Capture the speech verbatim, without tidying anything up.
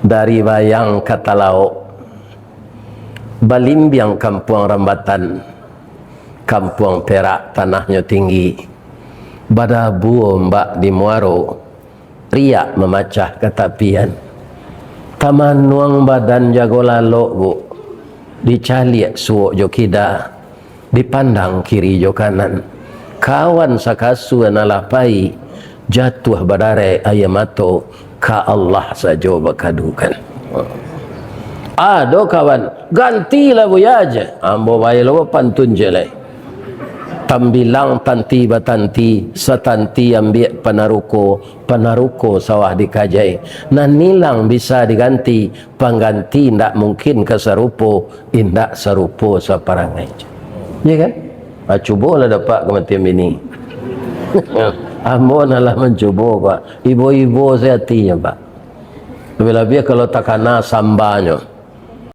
Dari Bayang ka Talaok, balimbiang kampuang Rambatan, kampuang Perak tanahnyo tinggi, badabu ombak di muaro, riak mamacah ka tapian. Tamanuang badan jago lalok, Bu, dicaliak suok jo kida, dipandang kiri jo kanan. Kawan sakasua nan lah pai, jatuah badarek aia mato, ka Allah sajo bakadukan. Ado kawan, "Gantilah, Buya, je. Ambo bae lo pantun je lai." Tambilang tanti batanti, satanti ambiak panaruko, panaruko sawah dikajai. Nan ilang bisa diganti, pangganti indak mungkin ka sarupo, indak sarupo saparangai. Ya kan? Ah, cubolah dapat kamatian bini. Ambo nan lah mancubo, Pak. Ibo-ibo sajo atinyo, Pak. Labiah-labiah kalau takana sambanyo.